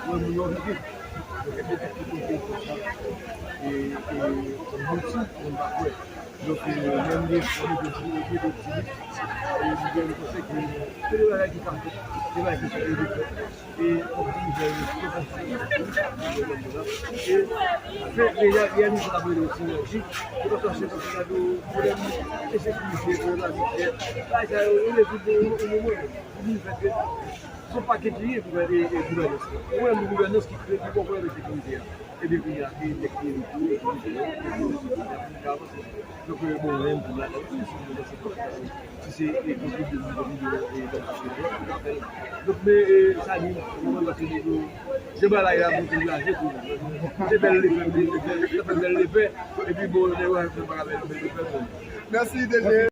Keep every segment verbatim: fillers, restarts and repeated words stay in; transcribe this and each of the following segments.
Wè, moun yo vide. Yo te mete tout kote konsa. E, e, kòm moun sou, moun pa kwè. Donk, e, menm de, menm de, menm de, e, m gen enpresyon ke gen de bagay ki pa fèt, gen bagay ki pa fèt. E, kòm dirijan, yo te konsa. E, fè, e, y a, y a nou sa vle osi, yo di, se pa sa, se pa sa, pwoblèm ensekirite, pwoblèm lavi chè. Bagay sa yo, yo rezoud nan yon, yon moman, men. Li fè ke Se yon pakèt li ye pou, e, e, gouvènans lan. Ou menm gouvènans ki kreye, ki pran pwoblèm ensekirite a. Epi kounye a, e nèg ki eli tou, e ki vin fè yo, e ki vin fè yo, e ki vin fè yo. Donk, e, bon, menm pou la, si se, e, konfli de moun, konfli de, e, de, de, de, de, de, donk, men, e, sa di, mwen, paske nou, je ba la, y a moun ki la, je tou. Se bèl lefè, men, se bèl lefè. Epi, bon, nèg yo fè pa bèl lefè, men. Mèsi, D G.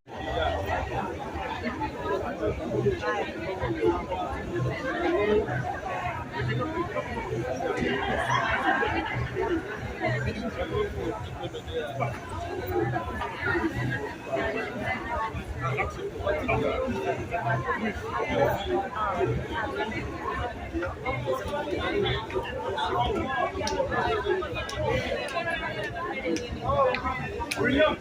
William.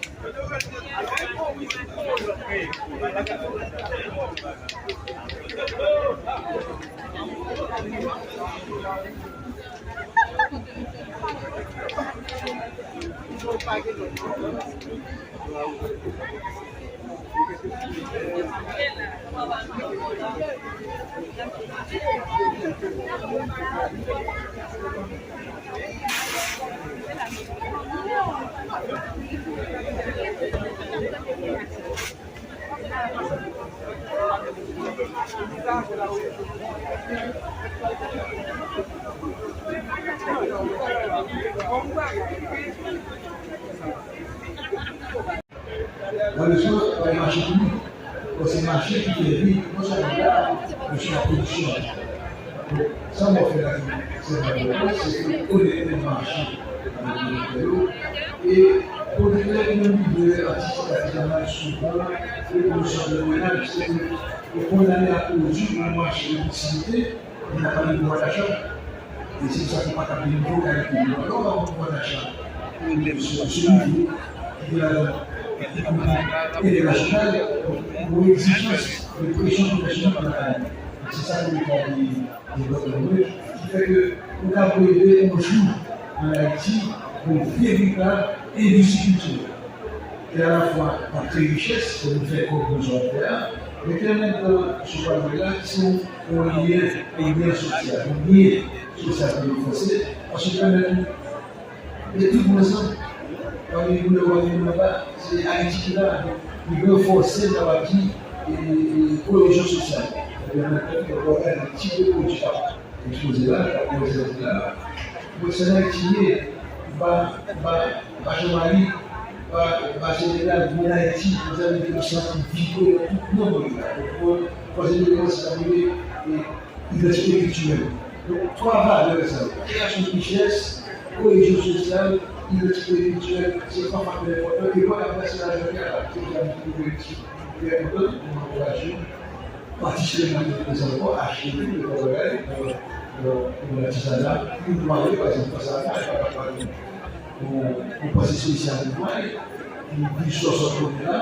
Nan le sans, pa yon mache pou li. Bon, se mache ki fè vi, non sèlman la, men sou la pwodiksyon. Donk, sa mwen fè la, se pwodiksyon, se konekte mache avèk pwodiktè yo. E pwodiktè yo menm ki vle atis atizanal souvan, e pwodiksyon de mennaj, se ke yo kondane a pwodui nan mache de pwokisimite, Li pa gen pouvwa dacha. E se pou sa ke pa ka gen nouvo kalite de lwa. Lè w pa gen pouvwa dacha, se yon nivo ki gen ladan yon piblik entènasyonal, yon egzijans de presyon pwofesyonèl pou lakay. Se sa ke Leta te devlope nou, ki fè ke nou ka reve yon jou ann Ayiti, yon veritab endistri kiltirèl. Ki alafwa ap kreye richès, pou nou fè kòb nan sa w ap fè a, men ki an menm tan, sou pwojè la, ki se yon, yon lyen, yon lyen sosyal, yon lyen sosyal pou nou fòse, paske pèmèt nou met tout moun ansanm, pa gen moun anwo, pa gen moun anba, se Ayiti ki la, donk, li ranfòse, nou kapab di, e, e, koyezyon sosyal. Ebyen, an menm tan, nou gade tip de pwodui k ap ekspoze la, k ap prezante la. Mwen se Ayiti ye, m pa, m pa, m pa Jan Mari, m pa, m pa Jeneral, mwen Ayiti, mwen sa vle di nou santi vibre nan tout nanm mwen la. Donk, mwen, mwen se Jeneral, sa vle di, e, idantite kiltirèl. Donk, twa valè sa yo, kreyasyon richès, koyezyon sosyal, idantite kiltirèl, se twa faktè enpòtan, e mwen, apre se la, jodi a la, se jan de kolektif. Trè kontan, nou ankouraje w. Patisipe nan aktivite sa ankò, achte tou, de kòlè, nan, nan, nan latizana, pou nou ale, pa egzanp, panse a nou, nou, nou panse espesyal pou nou ale, ki viv sou sòt kote la,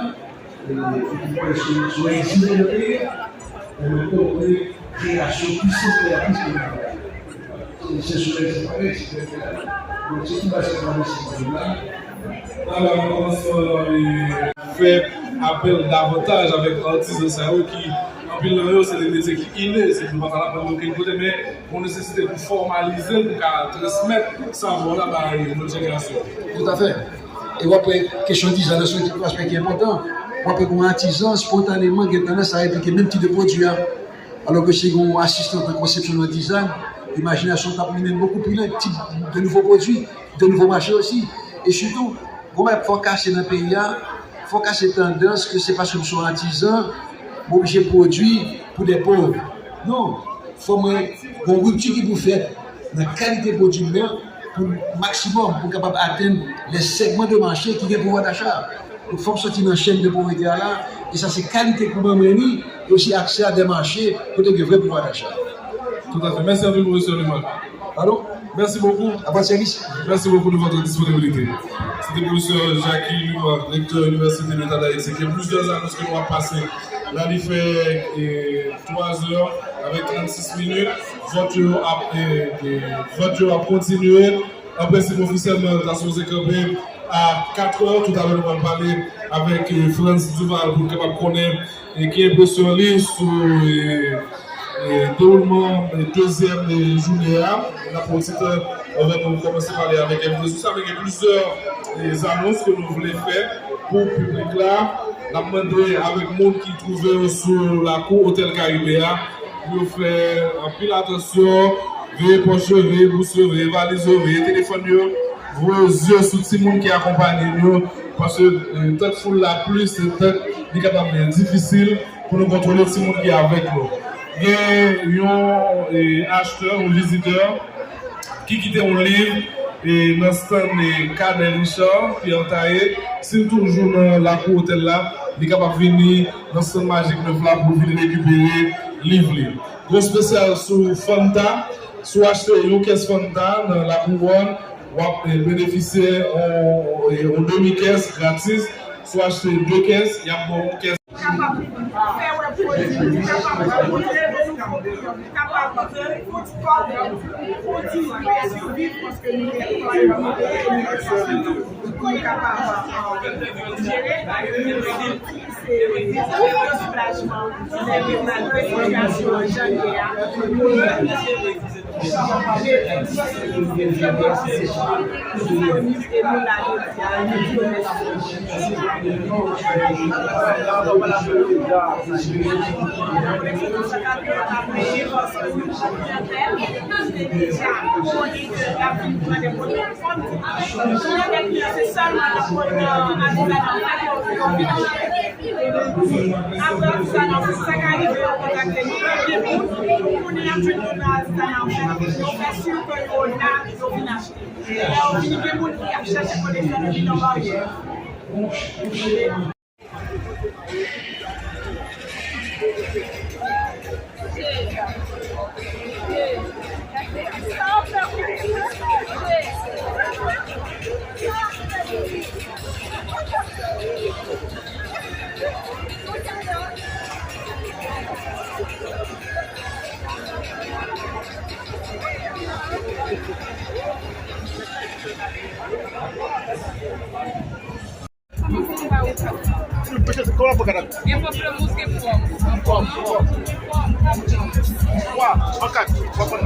e, e ki prèske sou enn zile nan peyi a. An menm tan, nou konnen kreyasyon plis se kreyatris ke nou travay. Se, se sou lè se parèy, se lè se la. Donk, se tou bagay sa nou ap eseye fè la. Ala, nan kòmansman, e, fè apèl davantaj avèk artizan sa yo ki Anpil nan yo, se de metye ki ine, se nou pa ka aprann yo okenn kote, men gon nesesite pou fòmalize l, pou ka transmèt savwa la bay lòt jenerasyon. Toutafè. E w ap wè kesyon dizay nan sou aspè ki enpòtan. W ap wè gon atizan, espontaneman, gen tandans a replike menm tip de pwodui a. Alò ke si gon asistan nan konsepsyon nan dizay, imajinasyon l t ap mennen l bokou pi lwen, tip de nouvo pwodui, de nouvo mache osi. E sitou, gon bagay fò kase nan peyi a, fò kase tandans ke se paske m se yon atizan, m oblije pwodui pou de pòv. Non, fò mwen gon ripti ki pou fèt nan kalite pwodui m nan pou maksimòm, pou kapab atenn lè sègman de mache ki gen pouvwa dacha. Donk, fò m sòti nan chèn de povrete a la, e sa se kalite pou ban mwen li, e osi aksè a de mache kote gen vrè pouvwa dacha. Toutafè. Mèsi anpil, pwofesè Lemarc. Padon? Merci beaucoup. À votre service. Merci beaucoup de votre disponibilité. C'était professeur Jacky Lemarc, recteur Université de l'État d'Haïti, qui a plusieurs annonces que nous avons passées. Là, il fait euh, trois heures avec trente-six minutes. Vòt yo ap, euh, euh, vòt yo ap kontinye. An prensip, ofisyèlman, l ta sipoze kanpe a katrè, toutafè nou pral pale avèk, eh, Frantz Duval pou n kapab konnen, eh, ki enpresyon li sou, eh, eh, dewoulman, eh, dezyèm, eh, jounen an. N ap pran yon ti tan anvan nou kòmanse pale avèk enpresyon sa, men gen plizyè, eh, anons ke nou vle fè pou piblik la. N ap mande avèk moun ki twouve yo sou lakou Otèl Karibe a, pou yo fè anpil atansyon, veye pòch yo, veye bous yo, veye valiz yo, veye telefòn yo, voye zye sou timoun ki akonpaye n yo, paske, eh, tank foul la plis, se tank li kapab difisil pou nou kontwole timoun ki avèk nou. Gen yon, eh, achtè, yon vizitè, ki kite yon liv, e, nan stand, e, Cadet Richard, Pierre Taillé. Si l toujou nan lakou otèl la, li kapab vini nan stand Magic neuf la pou l vin rekipere liv li. Gwo espesyal sou Fanta. Si w achte yon kès Fanta nan La Couronne, w ap, e, benefisye yon, e, yon demi kès gratis. Si w achte de kès, y ap ba w yon kès. Kapab fè wè pwodui nou, kapab montre nou pwodui yo, kapab fè pwodui kò nou, pwodui nou, pwodui nou, paske nou gen kò nou, nou gen resous nou, pou nou kapab jere, se gwo soulajman, se malgre sitiyasyon an jan l ye a, nou jere. Apre sa, nan sa k arive, yo kontakte nou, gen moun, konnen y ap jwenn yo nan sa n ap fè, yo fè si ke yo la, yo vin achte. Lè yo vini, gen moun ki ap chèche kote sa nan Bidon Baryè. Gen pamplemous, gen pòm. Pòm, pòm. Pòm. Twa, an kat, twa pòm.